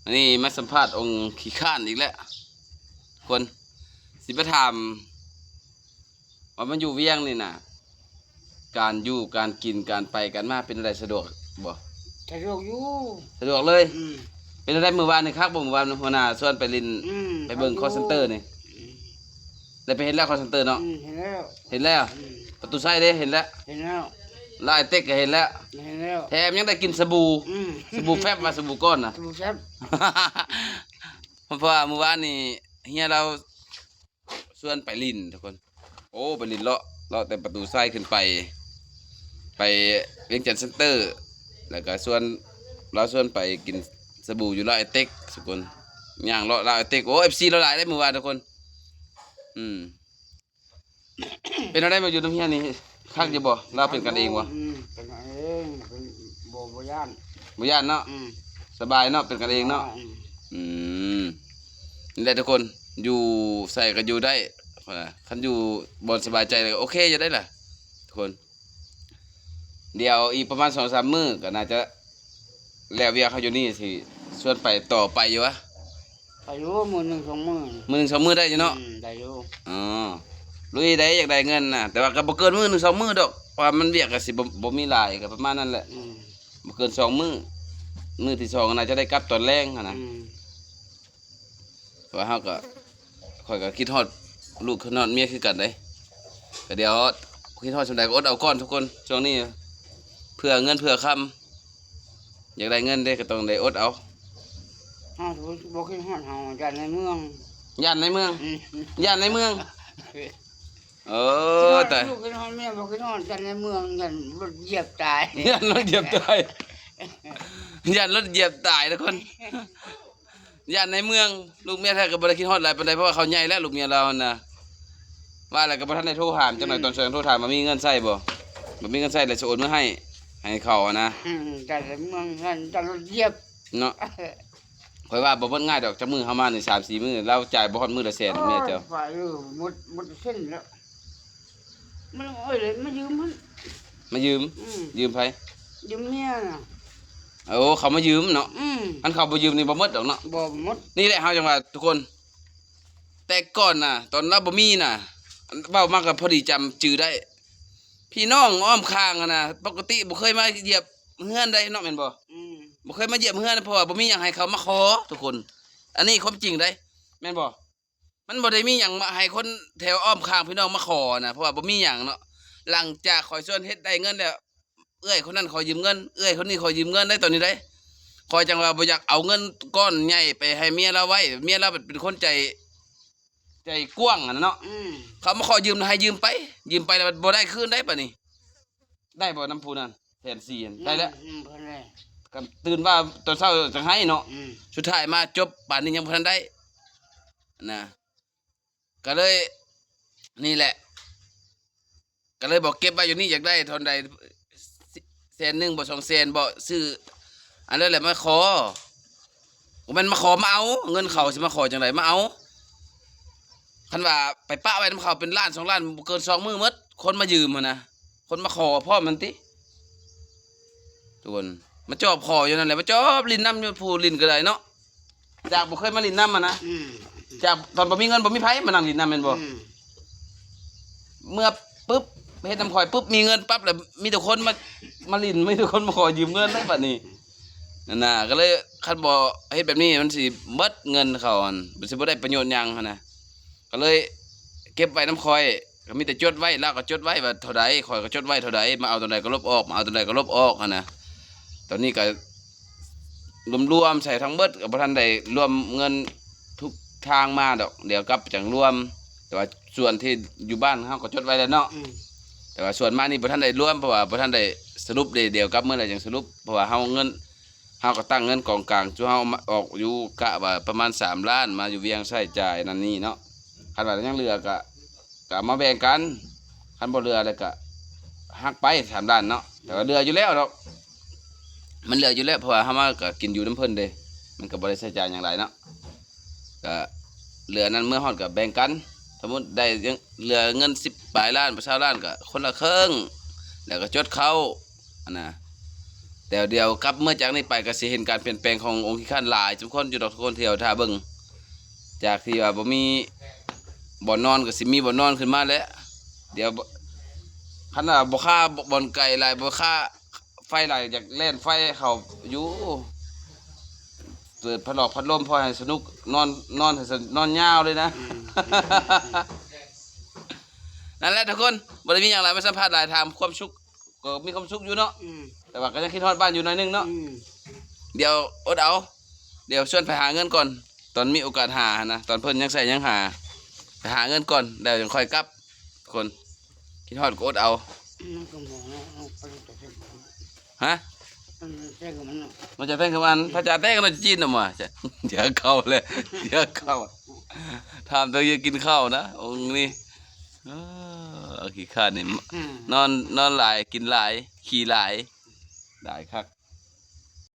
ອັນນີ້ມາສຳພາດອົງຂີ້ຄ້ານອີກແລ້ວ ຄົນ ຊິມາຖາມວ່າມາຢູ່ວຽງນີ້ນະ ການຢູ່ການກິນການໄປການມາເປັນແນວໃດ ສະດວກບໍ່? ສະດວກຢູ່ ສະດວກເລີຍ. ອືມ ເປັນແນວໃດມື້ວານນີ້ ຄັກບໍ່? ມື້ວານຫົວໜ້າຊວນໄປຫຼິ້ນ ອືມ ໄປເບິ່ງ ໄປຢູ່ ຄໍເຊັນເຕີນີ້ ອືມ ໄດ້ໄປເຫັນແລ້ວ ຄໍເຊັນເຕີເນາະ? ອືມ ເຫັນແລ້ວ ເຫັນແລ້ວ. ອືມ ປະຕູໄຊເດ້ ເຫັນແລ້ວ ເຫັນແລ້ວ. ລາວອ້າຍເຕັກກໍເຫັນແລ້ວ ເຫັນແລ້ວ. ແຖມຍັງໄດ້ກິນສະບູ ອືມ ສະບູແຟັບວ່າ ສະບູກ້ອນນະ ສະບູແຟັບ. ເພາະວ່າມື້ວານນີ້ເຮຍລາວຊວນໄປຫຼິ້ນທຸກຄົນ ໂອ້ ໄປຫຼິ້ນເລາະ ເລາະແຕ່ປະຕູໄຊຂຶ້ນໄປ ໄປວຽງຈັນເຊັນເຕີ ແລ້ວກໍຊວນ ລາວຊວນໄປກິນສະບູຢູ່ລາວອ້າຍເຕັກທຸກຄົນ ຍ່າງເລາະລາວອ້າຍເຕັກ. ໂອ້ ເອັຟຊີລາວຫຼາຍເດ້ມື້ວານທຸກຄົນ. ອືມ ເປັນແນວໃດມາຢູ່ນຳເຮຍນີ້ ຄັກຢູ່ບໍ່? ລາວເປັນກັນເອງບໍ່? ອືມ ເປັນກັນເອງ ເປັນ ບໍ່ ບໍ່ຢ້ານ ບໍ່ຢ້ານເນາະ. ອືມ ສະບາຍເນາະ ເປັນກັນເອງເນາະ. ອືມ ອືມ ນີ້ແຫຼະທຸກຄົນ ຢູ່ໃສກໍຢູ່ໄດ້ ຄັນຢູ່ບ່ອນສະບາຍໃຈກໍໂອເຄຢູ່ໄດ໋ລະທຸກຄົນ. ດຽວອີກປະມານສອງສາມມື້ກໍໜ້າຈະແລ້ວວຽກເຮົາຢູ່ນີ້ ຊິຊວນໄປຕໍ່ໄປຢູ່ຫວາ? ໄປຢູ່ມື້ໜຶ່ງສອງມື້ ມື້ໜຶ່ງສອງມື້ໄດ້ຢູ່ເນາະ. ອືມ ໄດ້ຢູ່. ອໍ ລຸຍໄດ້ ຢາກໄດ້ເງິນນະ ແຕ່ວ່າກໍບໍ່ເກີນມື້ໜຶ່ງສອງມື້ດອກ ເພາະວ່າມັນວຽກກໍຊິບໍ່ ບໍ່ມີຫຼາຍ ກໍປະມານນັ້ນແຫຼະ. ອືມ ບໍ່ເກີນສອງມື້ ມື້ທີສອງກໍໜ້າຈະໄດ້ກັບຕອນແລງຫັ້ນນະ. ອືມ ເພາະວ່າເຮົາກໍ ຂ້ອຍກໍຄິດຮອດລູກ ຄິດຮອດເມຍຄືກັນເດ້. ກໍດຽວຄິດຮອດສ່ຳໃດກໍອົດເອົາກ່ອນທຸກຄົນ ຊ່ວງນີ້ເພື່ອເງິນເພື່ອຄຳ ຢາກໄດ້ເງິນເດ້ ກໍຕ້ອງໄດ້ອົດເອົາ. ເຮົາບໍ່ຄິດຮອດເຮົາ ຢ້ານໃນເມືອງ ຢ້ານໃນເມືອງ. ອືມ ຢ້ານໃນເມືອງ. ເອີ ຕາຍ ລູກຄິດຮອດເມຍບໍ່ຄິດຮອດ ຢ້ານໃນເມືອງ ຢ້ານລົດຢຽບຕາຍ ຢ້ານລົດຢຽບຕາຍ ຢ້ານລົດຢຽບຕາຍທຸກຄົນ. ຢ້ານໃນເມືອງ ລູກເມຍແທ້ກໍບໍ່ໄດ້ຄິດຮອດຫຼາຍປານໃດ ເພາະວ່າເຂົາໃຫຍ່ແລ້ວ ລູກເມຍລາວຫັ້ນນະ. ວ່າແລ້ວກໍບໍ່ທັນໄດ້ໂທຖາມຈັກໜ່ອຍ. ອືມ ຕອນຊ່ວງໂທຖາມວ່າມີເງິນໃຊ້ບໍ່ ບໍ່ມີເງິນໃຊ້ແລ້ວຊິໂອນມາໃຫ້ ໃຫ້ເຂົາຫັ້ນນະ. ອືມ ຈາກໃນເມືອງຫັ້ນຈະລົດຢຽບເນາະ. ຂ້ອຍວ່າບໍ່ໝົດງ່າຍດອກ ຈັກມື້ເຮົາມານີ້ ສາມສີ່ມື້ ລາວຈ່າຍບໍ່ຮອດມື້ລະແສນ ເມຍເຈົ້າ. ໂອ້ຍ ໄປເອີ ໝົດ ໝົດເສັ້ນແລ້ວ. ມັນ ໂອ້ຍ ມາຢືມຫັ້ນ ມາຢືມ. ອືມ ຢືມໃຜ? ຢືມເມຍນະ. ໂອ້ ເຂົາມາຢືມເນາະ. ອືມ ຄັນເຂົາບໍ່ຢືມນີ້ບໍ່ໝົດດອກເນາະ. ບໍ່ໝົດ. ນີ້ແຫຼະເຮົາຈັ່ງວ່າທຸກຄົນ ແຕ່ກ່ອນນະ ຕອນລາວບໍ່ມີນະ ເວົ້າມາກໍພໍດີຈຳຈື່ໄດ້ ພີ່ນ້ອງອ້ອມຂ້າງຫັ້ນນະ ປົກກະຕິບໍ່ເຄີຍມາຢຽບເຮືອນໃດເນາະ ແມ່ນບໍ່? ອືມ ບໍ່ເຄີຍມາຢຽບເຮືອນ ເພາະວ່າບໍ່ມີຫຍັງໃຫ້ເຂົາມາຂໍທຸກຄົນ. ອັນນີ້ຄວາມຈິງໃດ໋ ແມ່ນບໍ່? ມັນບໍ່ໄດ້ມີຫຍັງມາໃຫ້ຄົນແຖວອ້ອມຂ້າງພີ່ນ້ອງມາຂໍນະ ເພາະວ່າບໍ່ມີຫຍັງເນາະ. ຫຼັງຈາກຂ້ອຍຊວນເຮັດໄດ້ເງິນແລ້ວ ເອື້ອຍຄົນນັ້ນຂໍຢືມເງິນ ເອື້ອຍຄົນນີ້ຂໍຢືມເງິນໄດ໋ ຕອນນີ້ໄດ໋. ຂ້ອຍຈັ່ງວ່າບໍ່ຢາກເອົາເງິນກ້ອນໃຫຍ່ໄປໃຫ້ເມຍລາວໄວ້ ເມຍລາວເປັນຄົນໃຈ ໃຈກວ້າງຫັ້ນນະເນາະ. ອືມ ເຂົາມາຂໍຢືມໃຫ້ຢືມໄປ ຢືມໄປແລ້ວບໍ່ໄດ້ຄືນໄດ໋ ບາດນີ້. ໄດ້ບໍ່ນຳຜູ້ນັ້ນ ແສນສີ່ຫັ້ນ ໄດ້ແລ້ວ. ອືມ ເພິ່ນໄດ້ ກໍຕື່ນວ່າຕອນເຊົ້າຈັ່ງໃຫ້ເນາະ. ອືມ ສຸດທ້າຍມາຈົບປານນີ້ຍັງບໍ່ທັນໄດ້ນະ ກໍເລີຍ ນີ້ແຫຼະ ກໍເລີຍບອກເກັບໄວ້ຢູ່ນີ້ ຢາກໄດ້ເທົ່າໃດ ແສນໜຶ່ງບໍ່ ສອງແສນບໍ່ ຊື້ອັນນັ້ນແຫຼະມາຂໍ. ບໍ່ແມ່ນມາຂໍ ມາເອົາ ເງິນເຂົາຊິມາຂໍຈັ່ງໃດ ມາເອົາ. ຄັນວ່າໄປປະໄວ້ນຳເຂົາເປັນລ້ານສອງລ້ານ ບໍ່ເກີນສອງມື້ໝົດ ຄົນມາຢືມຫັ້ນນະ ຄົນມາຂໍພ້ອມຫັ້ນຕິ ທຸກຄົນ. ມາຈອບຂໍຢູ່ນັ້ນແຫຼະ ມາຈອບຫຼິ້ນນຳຢູ່ ຜູ້ຫຼິ້ນກໍໄດ້ເນາະ ຈາກບໍ່ເຄີຍມາຫຼິ້ນນຳຫັ້ນນະ. ອືມ ຈາກຕອນບໍ່ມີເງິນບໍ່ມີໃຜມານັ່ງຫຼິ້ນນຳແມ່ນບໍ່? ອືມ ເມື່ອປຶບ ເຮັດນຳຂ້ອຍປຶບ ມີເງິນປັບ ແລ້ວມີແຕ່ຄົນມາ ມາຫຼິ້ນ ມີແຕ່ຄົນມາຂໍຢືມເງິນເລີຍບາດນີ້. ນັ້ນນະ ກໍເລີຍ ຄັນບໍ່ເຮັດແບບນີ້ ມັນຊິເບິດເງິນເຂົາຫັ້ນ ມັນຊິບໍ່ໄດ້ປະໂຫຍດຫຍັງຫັ້ນນະ. ກໍເລີຍເກັບໄວ້ນຳຂ້ອຍ ກໍມີແຕ່ຈົດໄວ້ ລາວກໍຈົດໄວ້ວ່າເທົ່າໃດ ຂ້ອຍກໍຈົດໄວ້ເທົ່າໃດ ມາເອົາຕອນໃດກໍລົບອອກ ມາເອົາຕອນໃດກໍລົບອອກຫັ້ນນະ. ຕອນນີ້ກໍລວມໆໃສ່ທັງເບິດ ກໍບໍ່ທັນໄດ້ລວມເງິນທຸກທາງມາດອກ ດຽວກັບຈັ່ງລວມ. ແຕ່ວ່າສ່ວນທີ່ຢູ່ບ້ານເຮົາກໍຈົດໄວ້ແລ້ວເນາະ. ອືມ ແຕ່ວ່າສ່ວນມານີ້ບໍ່ທັນໄດ້ລວມ ເພາະວ່າບໍ່ທັນໄດ້ສະຫຼຸບເດ້ ດຽວກັບມື້ໃດຈັ່ງສະຫຼຸບ ເພາະວ່າເຮົາເງິນ ເຮົາກໍຕັ້ງເງິນກອງກາງ ຈຸເຮົາອອກຢູ່ກະວ່າປະມານສາມລ້ານ ມາຢູ່ວຽງໃຊ້ຈ່າຍນັ້ນນີ້ເນາະ. ຄັນວ່າຍັງເຫຼືອກະ ກະເອົາມາແບ່ງກັນ ຄັນບໍ່ເຫຼືອແລ້ວກະຫັກໄປສາມລ້ານເນາະ. ແຕ່ວ່າເຫຼືອຢູ່ແລ້ວດອກ ມັນເຫຼືອຢູ່ແລ້ວ ເພາະວ່າເຮົາມາກະກິນຢູ່ນຳເພິ່ນເດ້ ມັນກະບໍ່ໄດ້ໃຊ້ຈ່າຍຫຍັງຫຼາຍເນາະ. ກະເຫຼືອນັ້ນ ເມື່ອຮອດກະແບ່ງກັນ ສົມມຸດໄດ້ເຫຼືອເງິນສິບປາຍລ້ານ ຊາວລ້ານ ກະຄົນລະເຄິ່ງ ແລ້ວກະຈົດເຂົ້າຫັ້ນນະ. ແຕ່ດຽວກັບເມືອຈາກນີ້ໄປກໍຊິເຫັນການປ່ຽນແປງຂອງອົງຂີ້ຄ້ານຫຼາຍຈຸຄົນຢູ່ດອກ ທຸກຄົນທ່ຽວຖ້າເບິ່ງ ຈາກທີ່ວ່າບໍ່ມີບ່ອນນອນກໍຊິມີບ່ອນນອນຂຶ້ນມາແລ້ວ ດຽວ ຄັນວ່າບໍ່ຄາບ່ອນໄກຫຼາຍ ບໍ່ຄາໄຟຫຼາຍ ຢາກແລ່ນໄຟເຂົ້າຢູ່ ເປີດພັດລອກພັດລົມພໍໃຫ້ສະໜຸກ ນອນ ນອນໃຫ້ສະ ນອນຍາວເລີຍນະ ອືມ ນັ້ນແຫຼະທຸກຄົນ ບໍ່ໄດ້ມີຫຍັງຫຼາຍ ມາສຳພາດຫຼາຍ ຖາມຄວາມສຸກ ກໍມີຄວາມສຸກຢູ່ເນາະ ອືມ ແຕ່ວ່າກໍຍັງຄິດຮອດບ້ານຢູ່ໜ້ອຍໜຶ່ງເນາະ ອືມ ດຽວອົດເອົາ ດຽວຊວນໄປຫາເງິນກ່ອນ ຕອນມີໂອກາດຫາຫັ້ນນະ ຕອນເພິ່ນຍັງໃຊ້ຍັງຫາ ໄປຫາເງິນກ່ອນ ແລ້ວຈັ່ງຄ່ອຍກັບ ຄົນ ຄິດຮອດກໍອົດເອົາ ມັນກໍບໍ່ເນາະ ມັນກໍບໍ່ ຮະ? ມັນແຕ່ງກັບມັນເນາະ ມັນຈະແຕ່ງກັບມັນ ພະຈາແຕ່ງກັບຈີນນຳວ່າ ຈະ ເຫຼືອເກົ່າແລ້ວ ເຫຼືອເກົ່າ ຖາມແຕ່ຢາກກິນເຂົ້ານະ ອົງນີ້ ເອີ ຂີ້ຄ້ານນີ້ ອືມ ນອນ ນອນຫຼາຍ ກິນຫຼາຍ ຂີ້ຫຼາຍ ຫຼາຍຄັກ